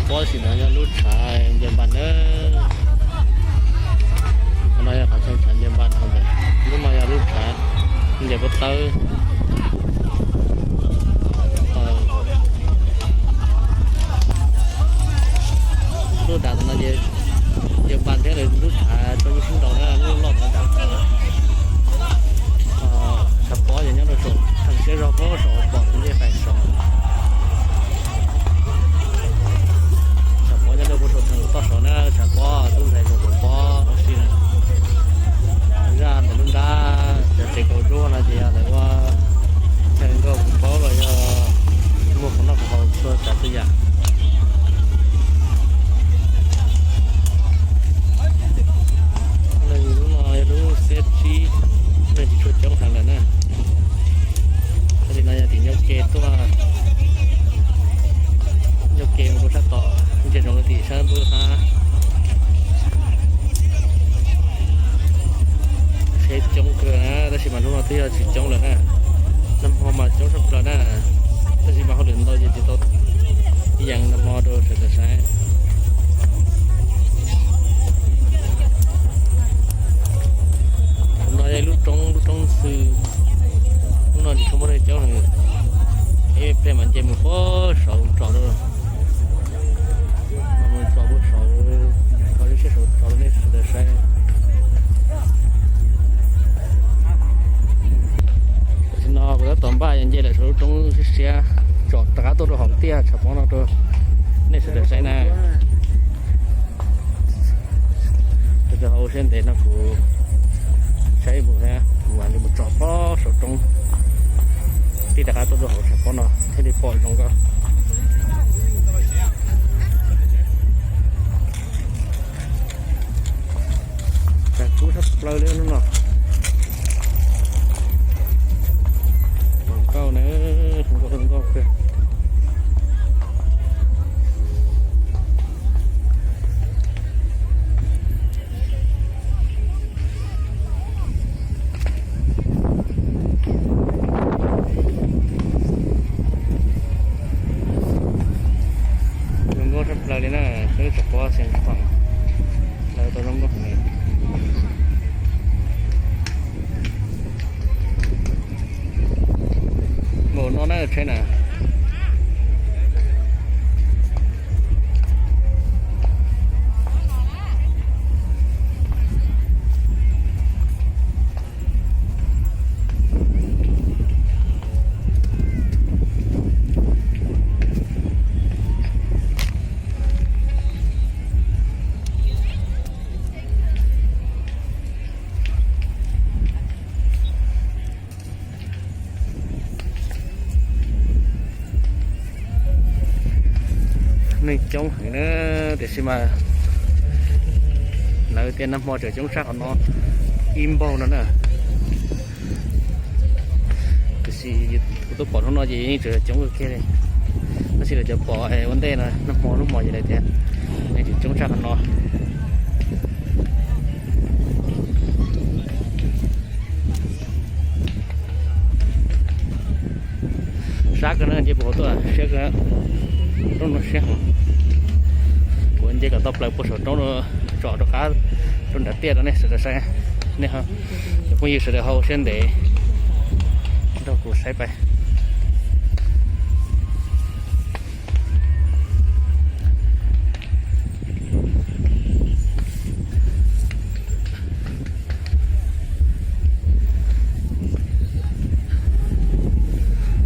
pob sim no yog lub tshav nce npas na. Qhov no yog qhov chaw tshav nce npas no ntawm, lub no yog lub tshav nce pob tawb. Lub dav no ces nce npas thiab lub tshav rau lub sib nraus na, lub loj no dav. Tshav pob ces nyob rau saum theem siab zog pob saum pom tus ncej fais saud. Tshav pob nyob rau puag saum theem toj saud na, tshav pob tub ntxhais saum pob ua si na. Zaj ntawm lub nrab cov tsev kaus dub no ces yog lawv ua chaw nkauj kws paub los yog muag qhov noj qhov haus txhua tsav txhua yam. Lub no yog lub xiab tsib, neeg tsis tshua coob heev lawm na. Tab sis no yog tim ncauj ke tuaj, ncauj ke mus rau sab tom, ntsia zoov rau tim sab ntuj hab. Tsheb coob kawg na, tab sis mas hnub no twb yog tsis coob lawm na. Nag hmo mas coob tshaj plaws na, tab sis mas hauj lwm ntau ces tsis tau ib yam nag hmo rau sawv daws saib. No yog lub roob, lub roob xwb, lub no tsis tshua muaj neeg coob heev. Ib pliag mas nce mus puag saud tsom rau, mus tsom puag saud, tsom lub siab saud tsom rau nej sawv daws saib. Tam sim no kuv tab tom npaj yuav nce lawm saum lub roob siab siab, tsom rov qab tuaj rau hauv tiaj tshav pob no rau nej sawv daws saib na. Sawv daws ho ua siab ntev no kuv saib mus thiab, kuv mam li mus tsom pob saum roob, tij rov qab tuaj rau hauv tshav pob no thiaj li pom zoo nkauj. Tshav kub tshaj plaws li hnub no. Zoo nkauj na, zoo nkauj zoo nkauj kawg. Zoo nkauj tshaj plaws li na, peb tshav pob xeev khoom lawv tau zoo nkauj heev li. Npaum no na tsheb na. Neeg coob heev na, tiam sis mas lawv tias nag hmo tseem coob tshaj qhov no ib npaug no na. Tiam sis kuv tuaj pom hnub no ces yeej tseem coob kawg kiag li. Tab sis lawv cov pom ua ntej no nag hmo hnub hmo ces lawv tias yeej tseem coob tshaj qhov no. Sab kawg na, nce puag hauv tuaj siab kawg, roob no siab heev. Kuv nce kom tau plaws puag saum roob, tsom rov qab rau nram tiaj rau nej sawv daws saib. Nej cov phooj ywg sawv daws ho ua siab ntev nrog kuv saib pais.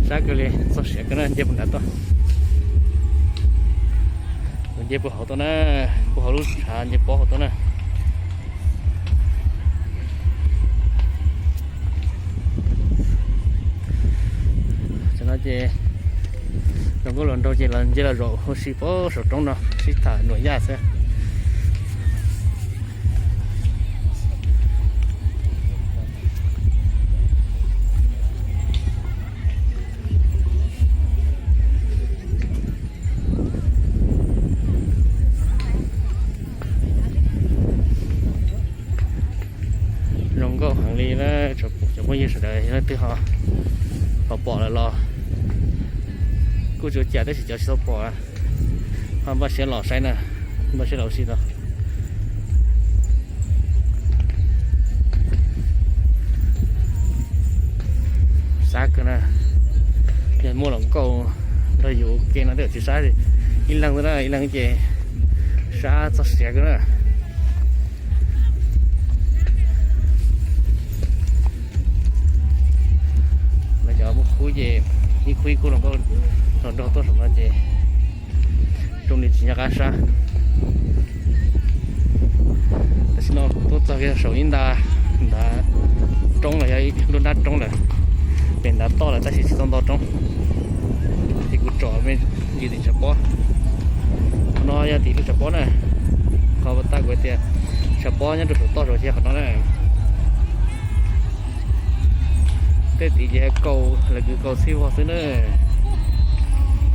Sab kawg li, txog siav kawg na, nce puag nrad tuaj. Kuv nce puag hauv tuaj na, puag hauv lub tshav nce pob hauv tuaj na. Tam no ces zoo nkauj los nraug ces los nce los zaum ua si puag saum roob no sib tham nuam yaj xwb. Zoo nkauj heev li na, cov phooj ywg sawv daws yog leej twg ho pom pom lawm los kuj tsuas cam tab sis cov tsis tau pom, Ho npaj siab los saib na, npaj siab los ua si tau. Sab kawg na, yog muaj hluas nkauj nrog yus ua ke no tej zaum tsis sab, ib leeg xwb na, ib leeg ces sab txog siav kawg na. Lawv cov muaj khub ces ib khub ib khub hluas nkauj los nrog tuaj saum no ces zoo li tsis nco qab sab. Tam sim no kuv tuaj txog kiag saum ib nta nrad roob los yog lub nrab roob lawm, pem nrad toj lawm tab sis tsis tau nto roob. Ces kuv tsom me ntsis tim tshav pob. Qhov no yog tim lub tshav pob na. Qhov uas kuv hais tias tshav pob nyob rau saum toj saud ces qhov no na. Tej tid ces kaus, lawv kwv kaus txhij vog xwb na.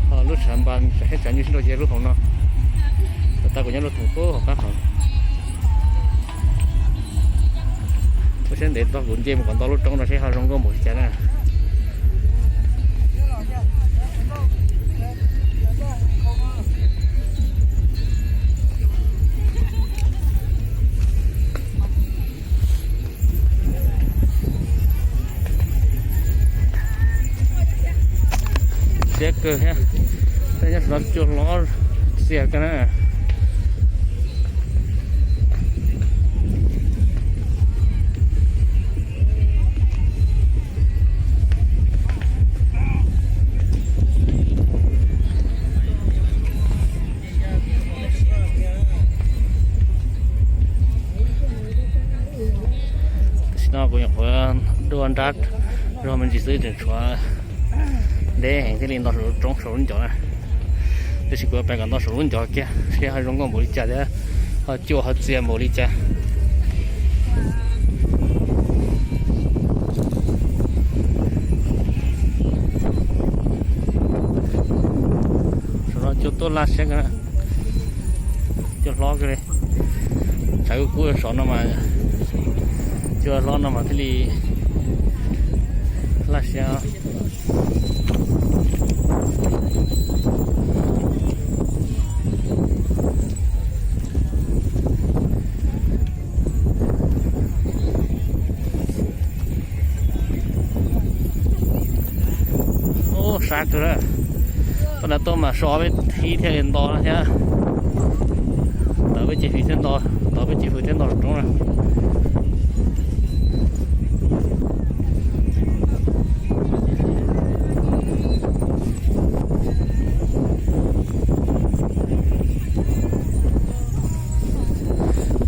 Ho lub tshav npas thiab tshav nyuj sib nrau ces lub hauv no. Tau tas kuv nyob lub thoom pub hauv qab hauv. Lub siab ntev txog kuv nce mus kom nto lub roob no seb ho zoo nkauj npaum li cas na. Siab kawg thiab, tej nyob saum no cua hlob xiam kawg na. Tam sim no kuv nyuam qhuav dua nrab zog me ntsis xwb tseem tshuav deb heev thiaj li nto saum lub roob saum lub ncov na. Tab sis kuv pais kom nto saum lub ncov kiag seb ho zoo nkauj npaum li cas thiab ho cua ho txias npaum li cas. Saum no cua tuaj laj siab kawg, cua hlob kawg li. Tshav kub kub saum no mas, cua hlob no mas thiaj li laj siab. Ub, sab kawg na. Tuaj na tuaj mas so peb thib thiaj li nto no thiab. Tawm peb ces fwm thiab nto, tawm peb ces fwm thiab nto roob na.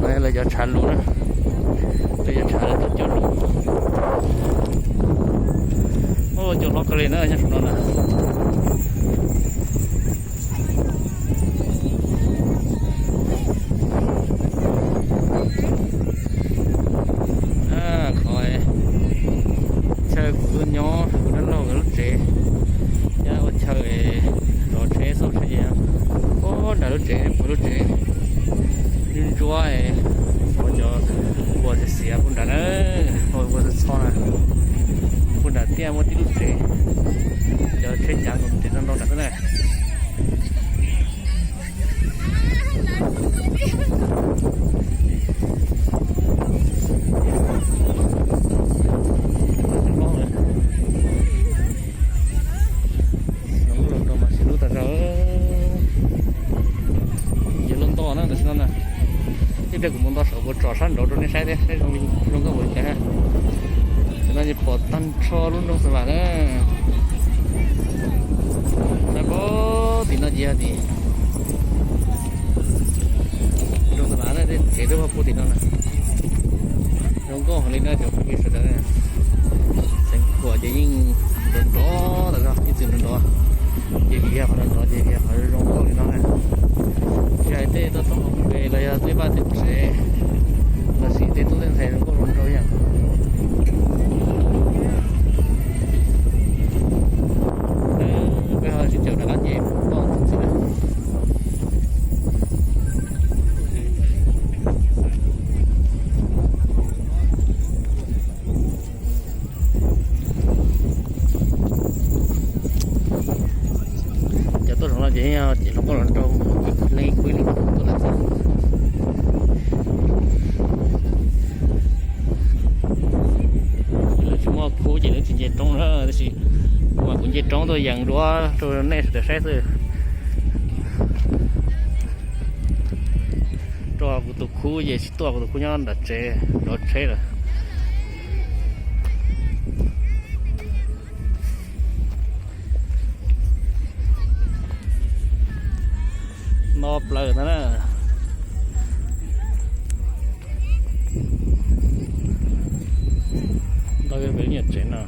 No yog lawv cov tshav lus na, lawv cov tshav lus tau cua lus. Ub, cua hlob kawg li na nyob saum no na. Qhov chaw kuv nyob kuv dab laug lub tsev, thiab ua chaw zov tsheb xauj tsheb, puag nram lub tsev, puag lub tsev ntsuab ntsuab, puag cov npua xiav xiav puag nrad na, puag txhoj txhoj na, puag nrad tiaj muaj tib lub tsev, cov tsheb cav ntau ntau nrad xwb na. Lub rau mas sib hlub tas zog. Yog lub nto na tam sim no na, ib pliag kuv mus nto saum kuv tsom sab nraud rau nej saib thiab saib zoo nkauj npaum li cas. Tam sim no pom tag nrho lub nroog Xav Vam na. Saib pem tim no ces yog tim nroog Xav Vam na, tej tsev lub hauv pug tim no na. Zoo nkauj heev li na cov phooj ywg sawv daws. Xeev Khuam ces yeej nrov nrov tas zog, ib txwm nrov nrov, ces vim yog qhov nrov nrov ces vim yog qhov zoo nkauj li no na. Tsis hais tej toj roob hauv pes los yog tej vaj tej tsev lossis tej tub tej ntxhais zoo nkauj zoo nraug ib yam. Peb ho sib caum rov qab nce toj ntawd xwb na. Cov tuaj saum no Ces yog ces hluas nkauj los rau leej kuj li tuaj lawm xwb. Lawv tsis muaj khub ces lawv tsis nce roob na, tab sis kuv mas kuv nce roob tuaj yees duab rau nej sawv daws saib xwb. Rau kuv tus khub ces tsis tuaj, kuv tus khub nyob nram tsev nrov tsheb lawm. No plaws ntag na. Ntau pem lub nyuag tsev no.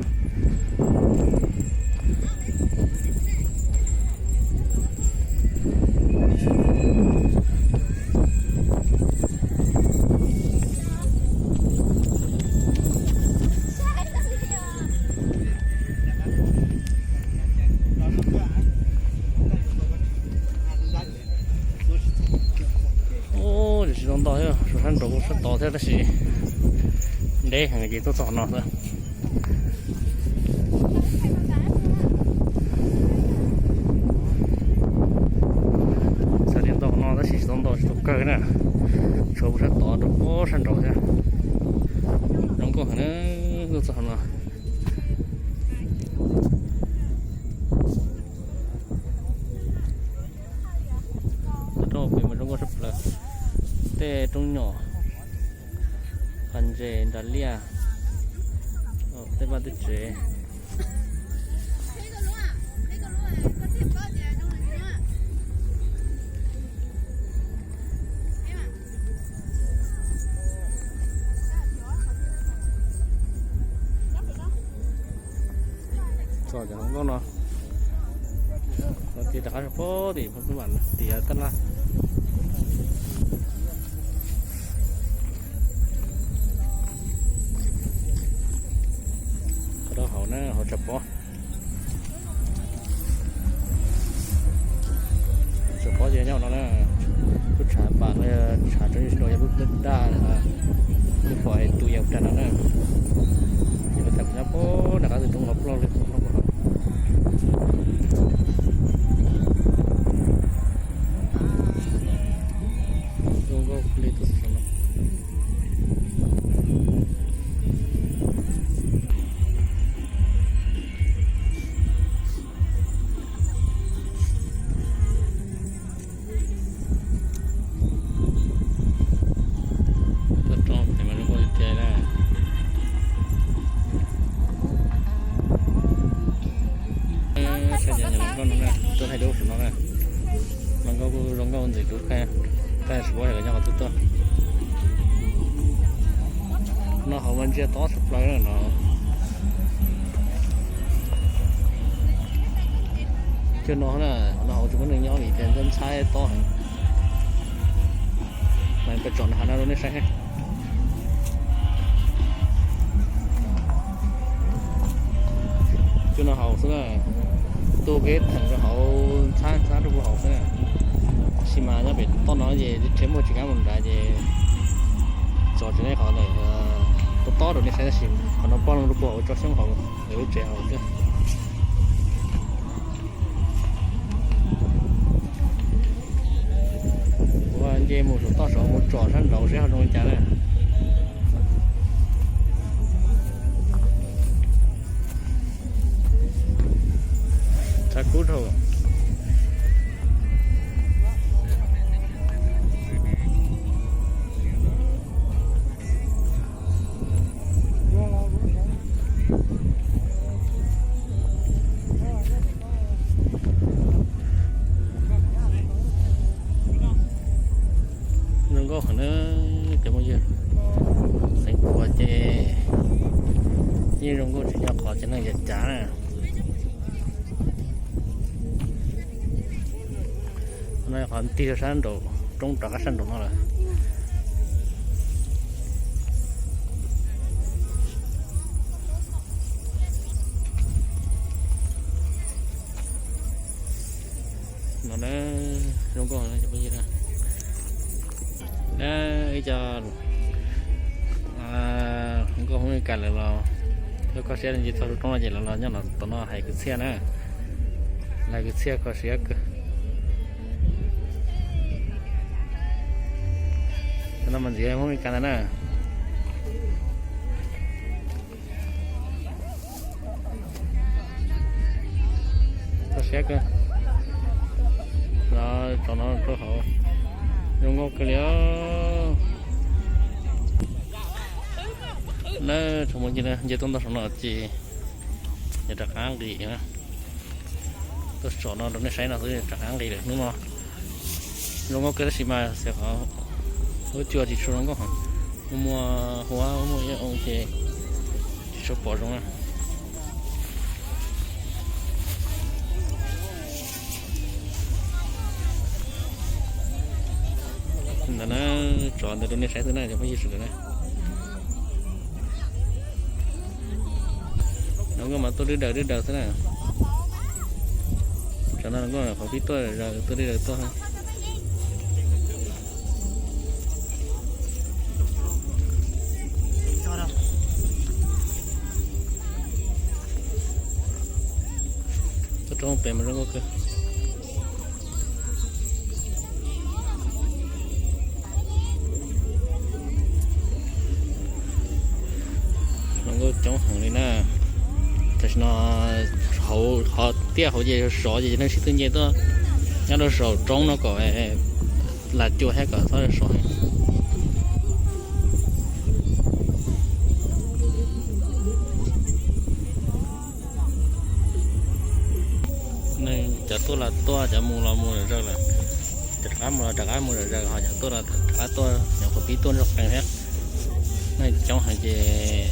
Ub, tsis tau nto thiab, sab nraud sab tod thiab tab sis deb heev ces tuaj txog qhov no xwb. Txhaj li nto qhov no tab sis tsis tau nto tsis tau kawg na, tshuav puag sab tod rau puag sab nraud thiab. Zoo nkauj heev na, tuaj txog qhov no. Tuaj rau pem mas zoo nkauj sab plaws, tej roob nyom, qhov ntses nras liaj, tej vaj tej tsev. Txog cov hluas nkauj no, los tig rov qab rau pem tim pab xub vam tiav tab laj. Qhov rau hauv na, hauv tshav pob. Tshav pob ces nyob no na, lub tshav pam no, tshav tseem sib nraus yog lub daj, lub pom es tus yam rag no na. Ces lawv tham nyob pob nram qab tus roob los ploj li no. Zoo nkauj li tus no. Tuaj rau pem mas zoo nkauj tiag tiag na. Saib cov hluas nkauj no na, tuaj thaij duab saum no na. Hluas nkauj kuj zoo nkauj ntxim hlub kawg, tab sis pom lawv nyob qhov twg tuaj. No hauv mas ntsia tob tshaj plaws na no. Cov no na, no hauv tsis muaj neeg nyob li tias ntxhab ntxhab tob heev. Mas peb tsom nram hav no rau nej saib. Cov no hauv xwb na, tu kev theem rau hauv ntxhab ntxhab rau puag hauv xwb na. Tab sis mas nyob pem toj no ces tseem muaj tsis kam mus nrad ces tso tsis nej qhov ntawd tob tob rau nej saib tab sis qhov no poj leej rau puag hauv tso xyoob hauv lub tsev hauv xwb. Kuv nce mus saum toj saud mus tsom sab nraud seb ho zoo li cas na. Tshav kub dhau. Zoo nkauj heev na cov phooj ywg. Xeev Khuam ces yeej zoo nkauj tsis nyob qhov tsev neeg yav cav na. No qhov tig rau sab nraum roob rov qab sab nraum no lawm. No na, zoo nkauj cov phooj ywg na. Na, ib co hluas nkauj Hmoob Mes Kas lawv los, yog kho siab nce txog roob no ces lawv los nyob no, tom no hais kwv txhiaj na. Lawv kwv txhiaj kho siab kawg. No mas ntxiv Hmoob Mes Kas ntag na. Txog siab kawg. Los tsom no rau hauv. Zoo nkauj kawg li. Na, tsoom phooj ywg, nce tuaj ntog saum no ces yog rov qab nqis na. Tuaj tsom no rau nej saib no xwb rov qab nqis lawm hnub no. Zoo nkauj kawg tab sis mas xyov qhov huab cua tsis tshua zoo nkauj heev. Muaj muaj huab muaj ib oo ces tsis tshua pom zoo na. Ntawd na, tsom ntawd rau nej saib xwb na cov phooj ywg sawv daws na. Hluas nkauj mas tuaj dwb daws dwb daws xwb na. Tsam no hluas nkauj qhov pib tuaj zaws tuaj dwb daws tuaj. Tuaj roob pem mas zoo nkauj kawg. Hluas nkauj coob heev li na. Tam sim no hauv qhov tiaj hauv ces sov ces nej sib tw nce tuaj nyob rau saum roob no kom lam cua thiab kom txhob sov. Neeg cov tuaj los tuaj, cov mus los mus zom zaws lawm. Cov rov qab mus los rov qab mus zom zaws, ho cov tuaj los rov qab tuaj, nyuam qhuav pib tuaj nrog qees thiab. Neeg coob heev ces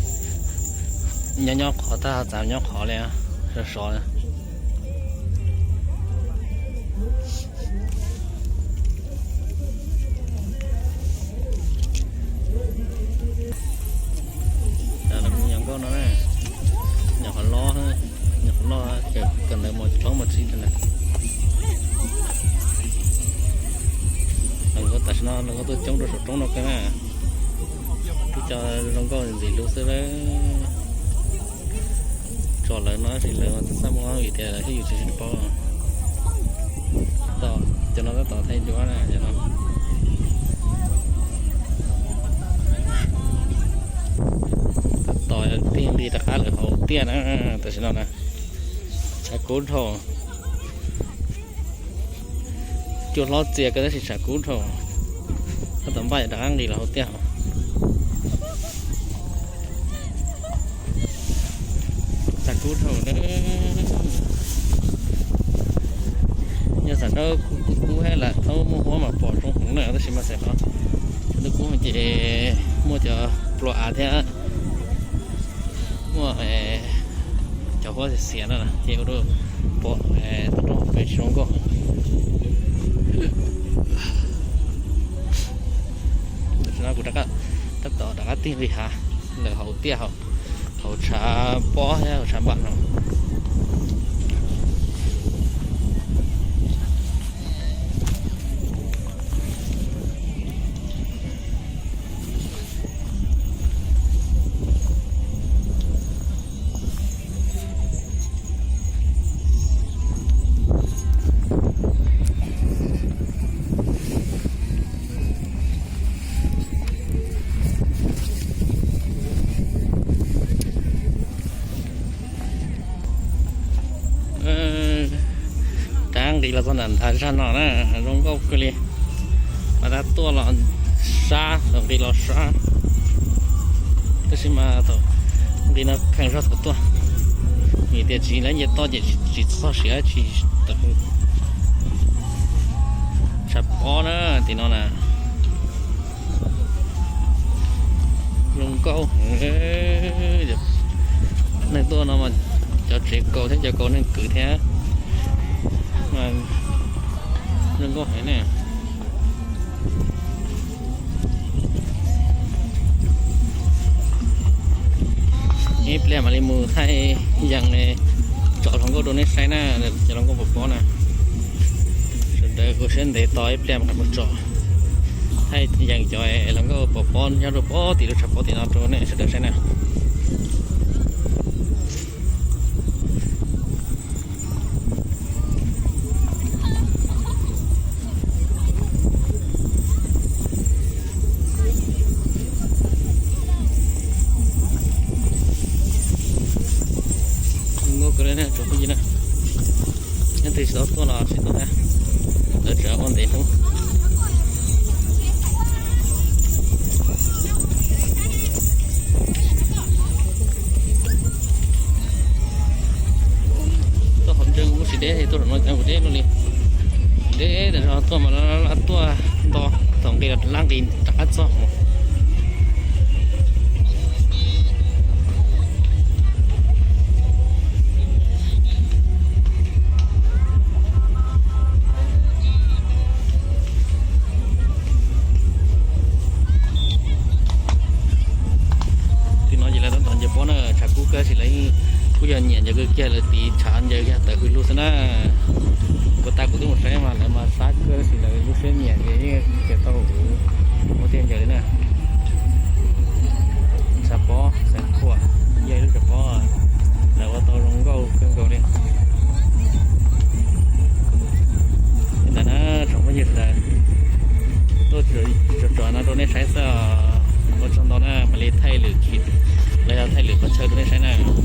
nyob nyob qhov tag txav nyob qhov li, sov sov. Cov no nyuam nkauj no na, nyuam qhuav loj, nyuam qhuav loj ces kawm ntawv mos plaub mos tsib rau na. Hluas nkauj tam sim no hluas nkauj tuaj coob rau saum roob no kawg na. Twb cov zoo nkauj ntxim hlub xwb lawm. Tsom lawv no tab sis lawv txaj muag vim tias lawv thiab yus tsis paub. Cov no tab tom thaij duab na, cov no. Tab tom tig nqis rov qab lawm hauv tiaj na, tam sim no na. Tshav kub dhau. Cua hlob txias kawg tab sis tshav kub dhau. Tab tom npaj rov qab nqis los hauv tiaj. Tshav kub dhau na. Yog xam dawb kub kub thiab lam thaub muaj huab mas pom zoo heev na tab sis mas xam dawb kub kub ces muaj cov plua av thiab muaj cov huab xiav xiav no ces ua rau pom tau rau pem tsis zoo nkauj. Tam sim no kuv tab tom rov qab tig nqis hav lawm hauv tiaj, hauv tshav pob thiab hauv tshav npam no. Rov nqis los txog nram nthawv zag no na, zoo nkauj kawg li. Mas tab tuaj los sab, thaum nqis los sab, tab sis mas thaum nqis no kheev zog thaum tuaj, vim tias tsis lab nce toj ces tsis txog siav tsis tawm. Tshav pob na, tim no na. Zoo nkauj heev. Neeg tuaj no mas cov tsev kaus thiab cov kaus neeg kwv thiab. Zoo nkauj heev ne. Ib pliag mam li mus thaij yees tsom hluas nkauj rau nej saib na, cov hluas nkauj pov pob na. Sawv daws ua siab ntev tos ib pliag mam mus tsom thaij yees cov hluas nkauj pov pob nyob rau pob tim lub tshav pob tim no rau nej sawv daws saib na. Tau tuaj los sib tau thiab, lawv tseem ua ntev hnub. Tuaj qhov ntseeg ub tsis deb, tuaj saum no cov kuv deb luaj li. Deb tas zog, tuaj mas laj tuaj nto, thaum nqis los laj nqis rov qab txog. Tim no ces lawv tab tom ncaws pob na, tshav kub kawg tab sis lawv kuj yog nyiam ncaws kawg kiag, lawv tiv tshav ncaws kiag tawm hws lug xwb na. Puag ta kuv twb mus saib mas lawv mas xab kawg tab sis lawv lub siab nyiam ces yeej ncaws tau huv, muaj tiag ncaws li na. Tshav pob xeev Khuam yog ib lub tshav pob lawv ua tau zoo nkauj kawg nkaus li. Li ntawd na, tsoom phooj ywg sawv daws, tuaj tso tso no rau nej saib xwb os. Ua tsaug ntau na, mam li thaij lwm, lawv yog thaij lwm qhov chaw rau nej saib na.